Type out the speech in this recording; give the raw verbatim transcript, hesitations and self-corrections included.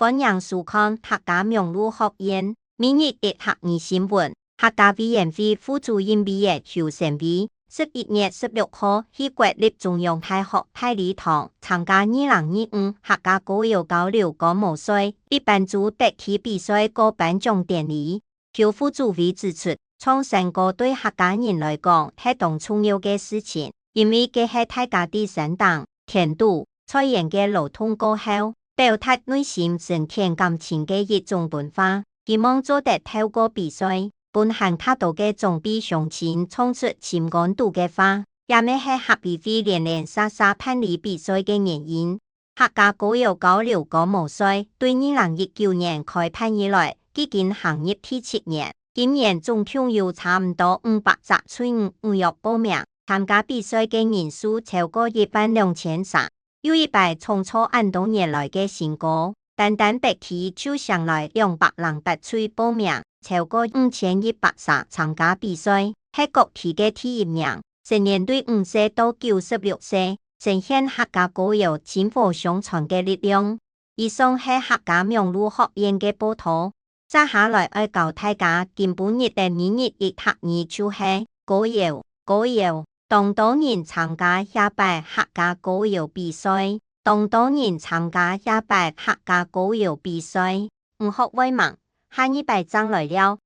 歡迎收看客家網路學院每日一客語新聞。客家委員會副主任委員邱成偉十一月十六號去國立中央大學大禮堂參加二零二五客家歌謠交流歌舞賽一班組得獎比賽个頒獎典禮。邱副主委指出，唱山歌對客家人來講係當重要个事情，因為該係大家在山頂、田肚、菜園个勞動過後，表達內心深厚感情个一種文化。希望做得透過比賽，分還較多个長輩鄉親唱出心肝肚个話，也乜係客委會連連續續辦理比賽个原因。客家歌謠交流歌舞賽對二零一九年開辦以來，既經行入第七年，今年總共有差毋多五百隻隊伍預約報名，參加比賽个人數超過一萬兩千儕。又一擺創造恁多年來个新高，單單北區就上來兩百零八隊報名，超過五千一百儕參加比賽，係各區个第一名。成年對五歲到九十六歲，呈現客家歌謠薪火相傳个力量。以上係客家網路學院个報導。接下來愛教大家今晡日个每日一客語就係歌謠，歌謠。當多人參加這擺客家歌謠比賽，當多人參加這擺客家歌謠比賽。毋學會吂，下二擺正來尞。